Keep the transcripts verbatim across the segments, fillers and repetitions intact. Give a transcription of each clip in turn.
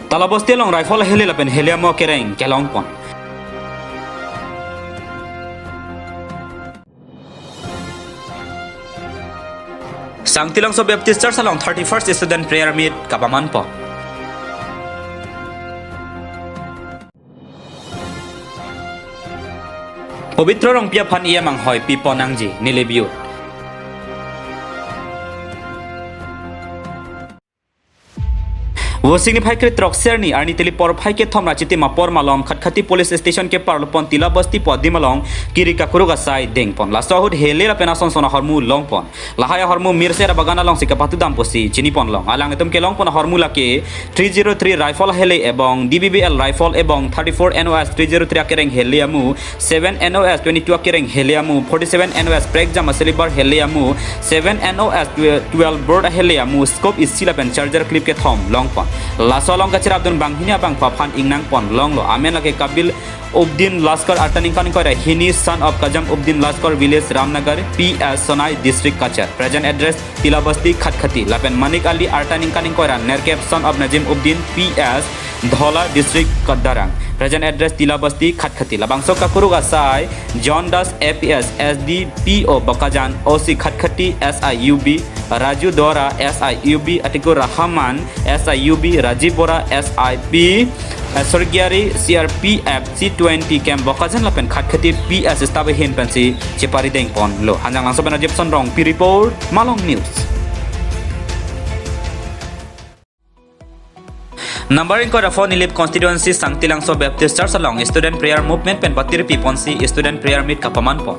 Tila Basti along rifle ahele lapen hele amo akereng kelongpon. Sangtilangso Baptist Church along thirty-first Student Prayer Meet kapamanpon. Pobitro Rongpi aphan E M anghoi pipon nangji, Nilip Youth. Vosik niphai krethrok Serni arni tili porphai kethom ra Chitim apor malom Khatkhati Police Station keparlopon Tila Basti pu adim along kiri kakuruk asai dengpon. Laso ahut hele lapen ason son ahormu longpon. Lahai ahormu Mirse Rabagan alongsi kapatudam pusi chinipon long. Alanglitum kelongpon ahormu lake three zero three rifle ahele ebong D B B L rifle ebong thirty-four N O S three zero three akereng hele amu, seven N O S twenty-two akereng hele amu, forty-seven N O S prekjam asilibar hele amu, seven N O S twelve board ahele amu, scope isi lapen charger clip kethom longpon. Laso along kacherapdun banghini abangphu aphan ingnangpon longlo. Amen lake Kabil Uddin Laskar, arta ningkan ingkoi ra hini, son of Kajam Uddin Laskar, village Ramnagar, P S Sonai, district Cachar. Present address Tila Basti, Khatkhati. Lapen Manik Ali, arta ningkan ingkoi ra nerkep, son of Najim Uddin, P S Dhola, district Kadarang. Present address Tila Basti, Khatkhati. Labangso kakuruk asai John Das, A P S, S D P O Bokajan, O C Khatkhati, S I U B Raju Dora, S I U B Atikur Rahman, S I U B Rajiv Bora, S I P, eh, Sorgiari, C R P F, C twenty Camp Bokajan lapen Khatkhati P S staff ahin pensi chepari dengponlo. Hanjanglangso pen Ajib Sonrong, P report, Malong News. Number ingkoi ra pho Nilip constituency Sangtilangso Baptist Church along Student Prayer Movement pen patirpi ponsi Student Prayer Meet kapamanpon.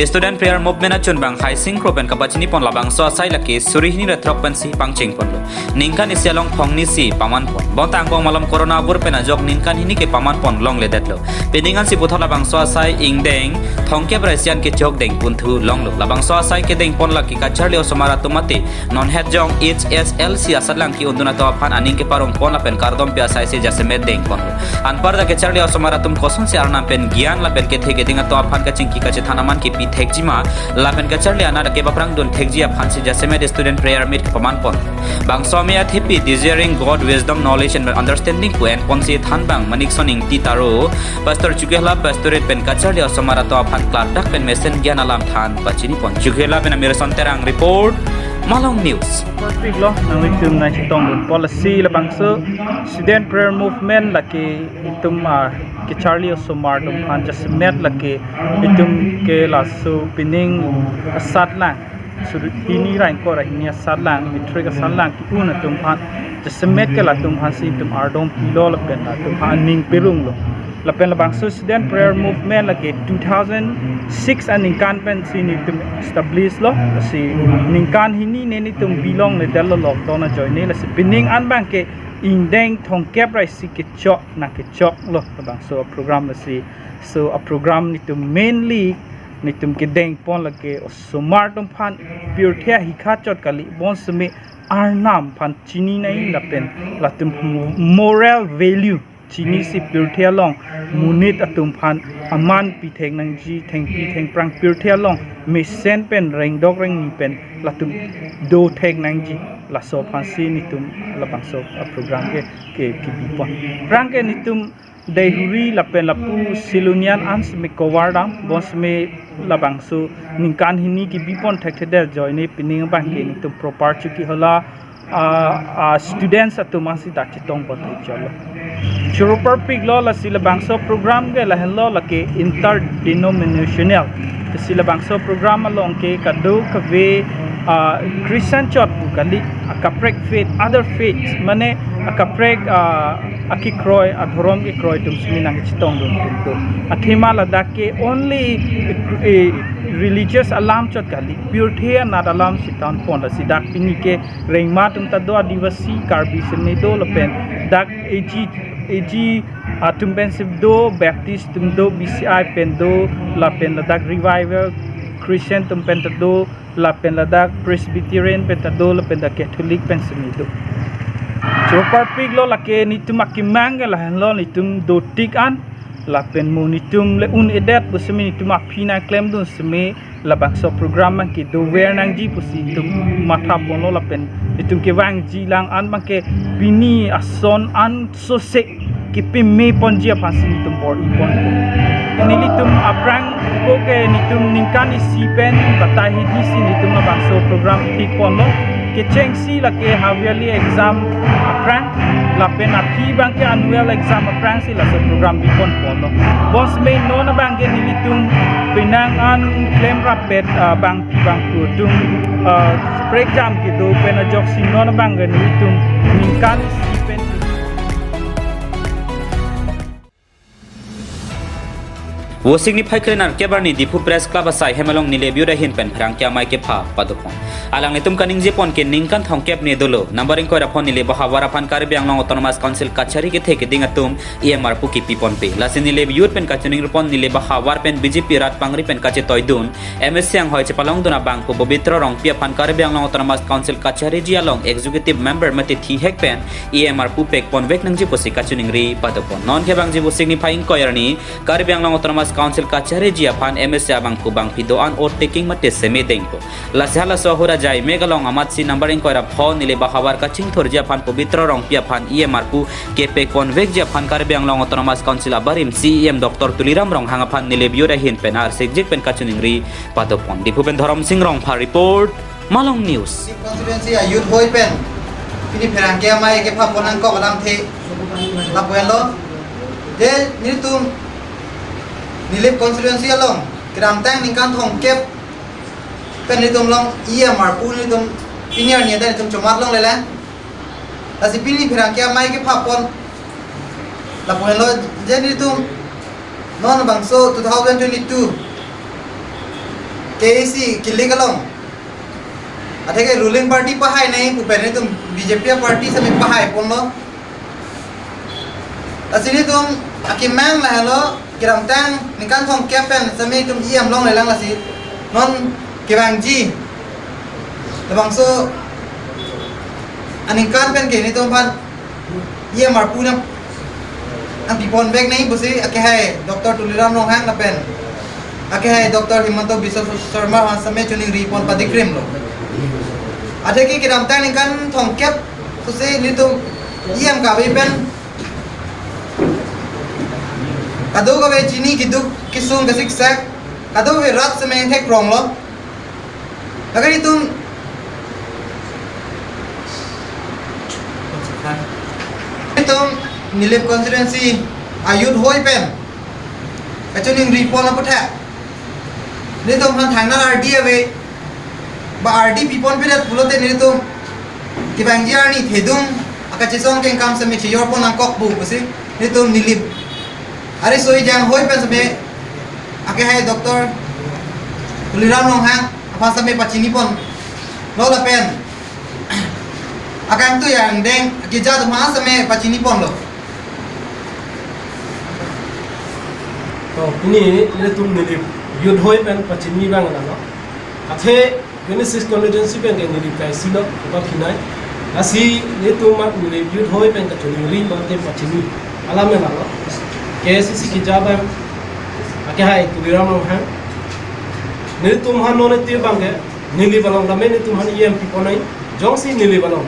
Student Prayer Movement achunbang Haising Kro pen kapachinipon labangso asai lake suri hini ra throk pensi pangchengponlo. Ningkan isi along phongnisi pamanpon. Bonta angbong malom corona abur pen ajok ningkan hini ke pamanpon longledetlo. Pining ansi puthot labangso asai ingdeng thomkep ra isi an kechok dengpunthu longlo. Labangso asai kedengpon lake kacharli osomar atum mate non hetjong H S L C asatlang ke-undun atum aphan aning keparongpon lapen kardom pi asai si jasemet dengponlo. Anparta kacharli osomar atum kosonsi arnam pen gyan lapen kethe keding atum aphan kachingki kachethan aman kepi thekji ma lapen kacharli anat kepaprangdun thekji aphansi jasemet Student Prayer Meet pamanpon. Bangso amei athepi Desiring God, Wisdom, Knowledge and Understanding pu enponsi thanbang Manik Soning Titaro, Pastor Chukela Pastorate pen kacharli osomar atum aphan klardak pen mesen gyan alam than pachinipon. Chukela pen Amirson Terang report, Malong News. Pik lo, nanglitum nangchetongdun policy labangso Student Prayer Movement lake itum, ah, kacharli osomar atum aphan jasemet lake itum ke laso pining asatlang, suri hini ra ingkoi ra hini asatlang, matric asatlang ke-un atum aphan jasemet ke latum aphansi itum ardom pilo lapen latum aphan aning pirunglo. Lapen labangso Student Prayer Movement lake two thousand six aningkan pensi nelitum establish lo. Si ningkan hini nelitum bilongledetlo lockdown ajoine. Lasi pining an abang ke ingdeng thomkep ra isi kechok nangkechoklo labangso program lasi. So aprogram nelitum mainly nelitum kedengpon lake osomar atum aphan pirthe ahikha chot kali, bonseme arnam aphan chini nangji lapen latum moral value chinisi pirthe along monit atum aphan aman pi thek nangji, thengpi thengphrang pirthe along mesen pen rengdok rengni pen latum do thek nangji, laso aphansi nelitum labangso aprogram ke, ke, kebipon. Aphrang ke nelitum Deihori lapen lapu Silonijan anseme cover dam, bonseme labangso ningkan hini kebipon thekthedet ajoine pining abang ke nelitum proper chuki hala, ah, ah, students atum ansi dak chetongpon thekchotlo. Choro parpiklo, lasi labangso program ke lahenlo, lake interdenominational. Lasi labangso program along ke kadokave, ah, Christian chot pu kali, akaprek faith, other faiths, mane akaprek, ah, akekroi, adhorom kekroi atum simi nangchetongdun atum do. Athema ladak ke only, eh, religious alam chot kali, pirthe anat alam si thanpon, lasi dak pini ke rengma atum ta do, Adivasi, Karbi seme do, lapen dak A G, A G atum pensi do, Baptist atum do, B C I pen do, lapen ladak Revival Christian atum pen ta do, lapen ladak Presbyterian pen ta do, lapen dak Catholic pen seme do. Choro parpiklo, lake nelitum akemang ke lahenlo, nelitum dotik an, lapen mo nelitum le un-edet puseme nelitum aphi nangklemdun seme labangso program abangke dover nangji pusi itum matha ponlo lapen itum kevangji lang an abangke pini ason an sose kepeme ponji aphansi itum bor-i ponpo. Nelitum aphrang ko ke nelitum ningkan isi pen batai hini si nelitum labangso program thik ponlo. Kechengsi lake half yearly exam aphrang lapen aphi abangke annual exam aphrangsi laso program bipon ponlo. Bonsitame non abangke nelitum penang an klemrappet, ah, bangpi bangphu atum, ah, prekjam kedo pen ajoksi non abangke nelitum ningkan isi pen Vosik niphai krenerkep arni Diphu Press Club asai hem along Nilip Youth ahin pen pherangke amei kepha padopon. Alanglitum kaningjepon ke ningkan thomkep ni dolo. Number ingkoi ra pho Nilip ahavar aphan Karbi Anglong Autonomous Council kachari kethe keding atum E M arpu kepiponpe. Lasi Nilip Youth pen kachiningripon Nilip ahavar pen B J P rat pangri pen kachetoidun M A C anghoi chepalongdun abangphu Pobitro Rongpi aphan Karbi Anglong Autonomous Council kachariji along Executive Member mate thihek pen E M arpu pekponvek nangji pusi kachiningri padopon. Non kevangji Vosik niphai ingkoi arni Karbi Anglong Autonomous Council kachariji aphan M A C abangphu bangpi do-an oath taking mate seme dengpo. Lasi halaso ahut ajai mek along amatsi number ingkoi ra pho Nilip ahavar kachingthurji aphan Pobitro Rongpi aphan E M arpu kepekponvekji aphan Karbi Anglong Autonomous Council abarim C E M Doctor Tuliram Ronghang aphan Nilip Youth ahin pen arsikjik pen kachiningri padopon. Diphu pen Dhorom Sing Rongphar report, Malong News. Constituency a-youth hoi pen pini pherangke amei kepha pon nangkok alamthe lapu-anlo. Je nelitum Nilip constituency along kedamtang ningkan thomkep pen nelitum along E M arpu nelitum pini arni ta nelitum chomat longlelang. Lasi pini pherangke amei kepha pon lapu-anlo, je nelitum non bangso two thousand twenty-two K A C kilik along atheke ruling party pahai nangji pu pen nelitum B J P party sitame pahai ponlo. Lasi nelitum akemang lahelo, kedamtang ningkan thomkep pen sitame nelitum E M longlelang, lasi non kevangji labangso aningkan pen ke nelitum aphan E M arpu nangpiponvek nangji pusi akehai Doctor Tuliram Ronghang lapen akehai Doctor Himanta Biswa Sarma aphan sitame chiningri pon padikrimlo. Atheke kedamtang ningkan thomkep sose nelitum E M kave pen kadokave chini keduk kesung kesiksak, kadokave rat sitame thekpronglo. Lake nelitum, nelitum Nilip constituency a-youth hoi pen kachiningri pon aputhak nelitum aphan thangnat ardi ave, ba ardi piponpedet pulote nelitum kevangji arni thedung akachesong kengkam sitame chejor pon nangkok pu pusi nelitum Nilip ariso ejang hoi pen sitame akehai Doctor Tuliram Ronghang aphan sitame pachini ponlo lapen akangtui angdeng keja atum aphan sitame pachini ponlo. To, pini nelitum Nilip youth hoi pen pachini abang lalo. Athe twenty-six constituency pen ke Nilip kaisilo, ba phinai. Lasi nelitum mat Nilip youth hoi pen kachiningri mate pachini alam lalo. K A C C keja abang akehai Tuliram Ronghang. Nelitum aphan non eti abangke Nilip along tame nelitum aphan E M pipon nangji, jongsi Nilip along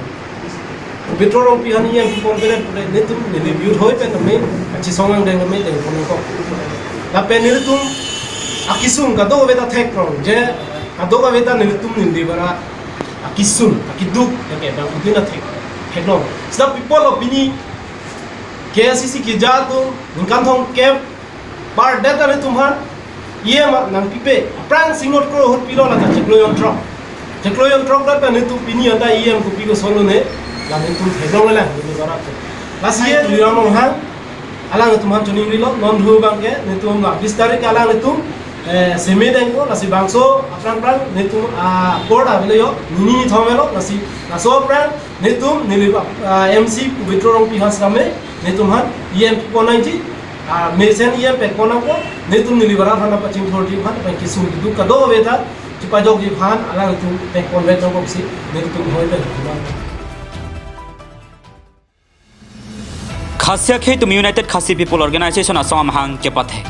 Pobitro Rongpi aphan E M piponpedet pule nelitum Nilip youth hoi pen tame kachesong angdeng tame dengpon nangkok. Lapen nelitum akesung kadokave ta thekprong, je kadokave ta nelitum Nilip arat akesung akeduk lake bang utin ta thek, theklong. Seta pipotlo pini K A C C keja atum ningkan thomkep pardet ta nelitum aphan E M nangpipe, aphrang si inut kro ahut pilo, lata chiklo jonthrok. Chiklo jonthrok dak ta nelitum pini anta E M kopi kosonlone, la nelitum theklonglelang, nelitum arat. Lasi ye Tuliram Ronghang alanglitum aphan chiningrilo, non thu abangke nelitum la bis tarik alanglitum, eh, seme dengpo, lasi bangso aphrang aphrang nelitum, ah, apor ta avelo, nini nithom avelo, lasi laso aphrang nelitum Nilip, ah, M C Pobitro Rongpi aphan sitame nelitum aphan E M pipon nangji, ah, mesen E M pekpon nangpo, nelitum Nilip arat aphan pachingthurji aphan, pen kesung keduk kadokave ta chepajokji aphan alanglitum pekponvek nangpo pusi nelitum hoi pen. Khasi akhei atum United Khasi People Organization asong amahang kepathek.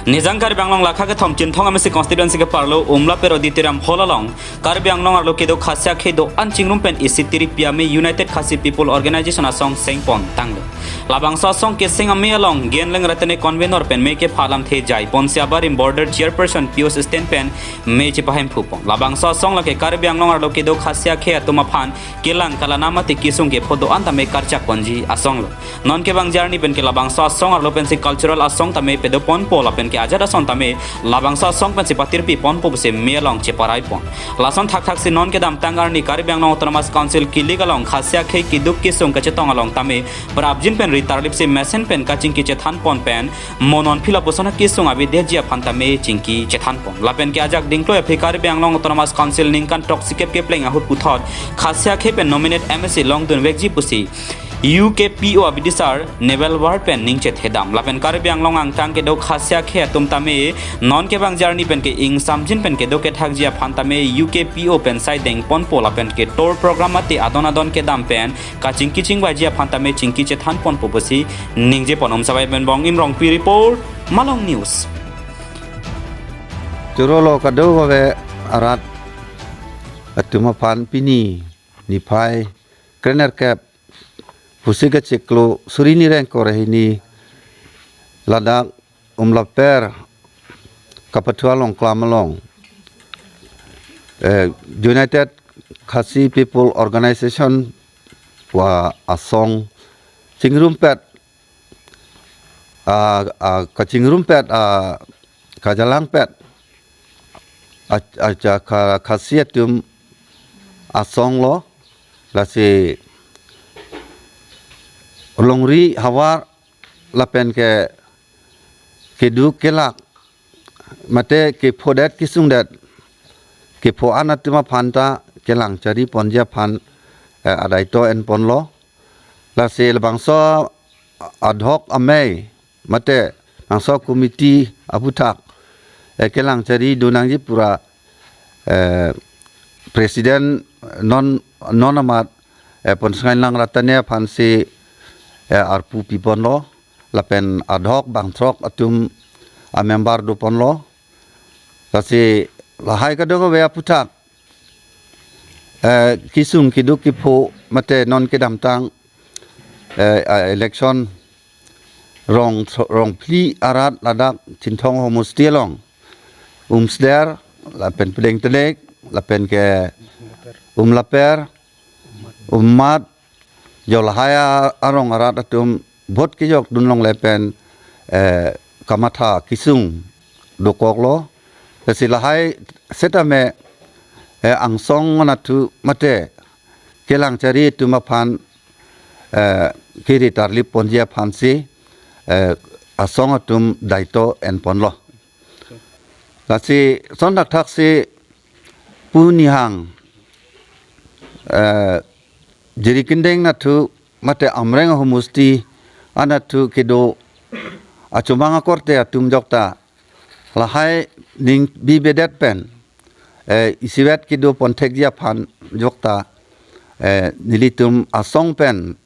Nijang Karbi Anglong lakha kethom Chinthong M A C constituency keparlo Umlaper Auditorium Hall along Karbi Anglong arlo kedo Khasi akhei do-an chingrum pen isi tiri P M A United Khasi People Organization asong sengpon tanglo. Labangso asong keseng amei along Genleng Ratane convenor pen mei kepha alamthe jaiponsi abarim border chairperson Pius Sten pen mei chepahemphu pon. Labangso asong lake Karbi Anglong arlo kedo Khasi akhei atum aphan kelang kalana mate kesung kepho do-an tame karchak ponji asong lo. Non kevangji arni pen ke labangso asong arlo pensi cultural asong tame pedoponpo lapen ke ajat ason tame labangso asong pensi patirpi ponpo pusi mei along cheparai pon. Lason thakthak si non kedamtang arni Karbi Anglong Autonomous Council kilik along Khasi akhei keduk kesung kachetong along tame prapjin pen ri tarlip si mesen pen kachingki chethan pon pen mo non phi lapuson akesung avedetji aphan tame chingki chethan pon. Lapen ke ajak dingkloi aphi Karbi Anglong Autonomous Council ningkan throksi kep kepleng ahut puthot Khasi akhei pen nominate M A C longdun vekji pusi U K P O abidisar Naval Ward pen ning chethedam. Lapen Karbi Anglong angtang kedo Khasi akhei atum tame non kevangji arni pen ke ingsamjin pen kedo kethakji aphan tame U K P O pen sai dengponpo lapen ke tour program mate adon adon kedam pen kachingki chingvaiji aphan tame chingki chethan ponpo pusi ningje pon. Umsavai pen Bongbong Rongpi report, Malong News. Choro lo kadokave arat atum aphan pini niphai krenerkep pusi kachiklo suri ni rengkor hini ladak Umlaper Kapathu along klam along, eh, United Khasi People Organization wa asong chingrumpet, ah, ah, kachingrumpet, ah, kajalangpet, ah, ah, ja ka-, Khasi atum asong lo, lasi longri havar lapen ke keduk kelak mate kephodet kesungdet kepho-an atum aphan ta kelang chari ponji aphan, eh, adaito enponlo. Lasi labangso ad hoc amei mate bangso committee aputhak, eh, kelang chari do nangji pura, eh, president non, non amat, eh, Ponsngainlang Ratane aphansi, eh, arpu piponlo lapen ad hoc bangthrok atum amember doponlo. Lasi lahai kadokave aputhak, eh, kesung keduk kepho mate non kedamtang, eh, ah, election rong, rong phli arat ladak Chinthong homosti along Umsder lapen Pudengtelek lapen ke Umlaper, Ummat, jo lahai a-, arong arat atum vote kejok dunlongle pen, eh, kamatha kesung dokoklo. Lasi lahai setame, eh, angsong anatthu mate kelang chari atum aphan, eh, kiri tarlip ponji aphansi, eh, asong atum daito enponlo. Lasi son thakthak si pu nihang, eh, Jirikindeng anatthu mate Amreng homosti anatthu kedo achomang akorte atum jokta lahai ning bibedet pen, eh, isivet kedo ponthekji aphan jokta, eh, nelitum asong pen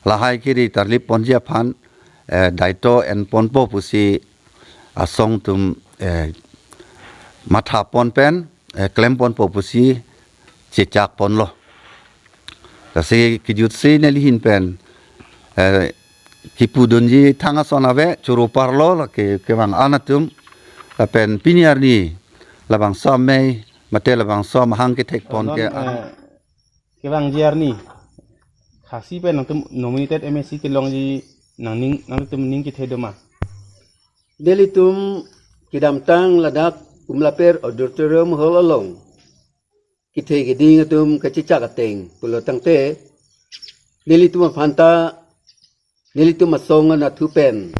lahai kiri tarlip ponji aphan, eh, daito enponpo pusi asong atum, eh, matha pon pen, eh, klem ponpo pusi chechak ponlo. Lasi kejutsi neli ahin pen, eh, kipudunji thang ason ave, choro parlo lake kevang-an atum lapen pini arni labangso amei mate labangso amahang kethek pon ke, non, eh, kevangji arni Khasi pen nangtum nominated M A C kelongji nangning, nangtum ning kethe doma? Nelitum kedamtang ladak Umlaper Auditorium Hall along kethe keding atum kachechak ateng pulo tangte, nelitum aphanta nelitum asong anatthu pen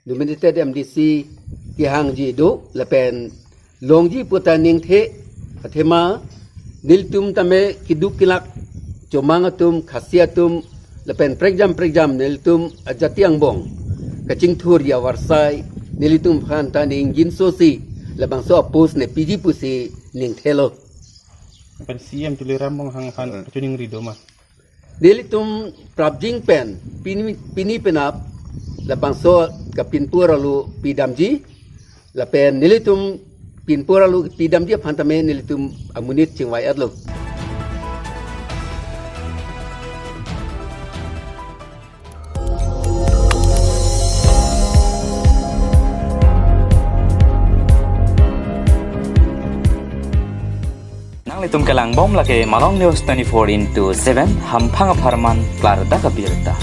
nominated M D C kehangji do lapen longji puta ningthe, athema nelitum tame keduk kelak chomang atum, Khasi atum lapen prekjam prekjam nelitum ajati angbong kachingthurji avarsai nelitum aphanta ning jinsosi labangso a-post ne piji pusi ningthelo. Pen C E M Tuliram Ronghang aphan, eh, kachiningri doma? Nelitum prapjin pen pini, pini penap labangso kapinpur alu pidamji, Lapen nelitum pinpur alu pidamji aphan tame nelitum amonit chingvai-etlo. Nanglitum kelangbom lake Malong News twenty-four into seven, hamphang apharman klardak abirta.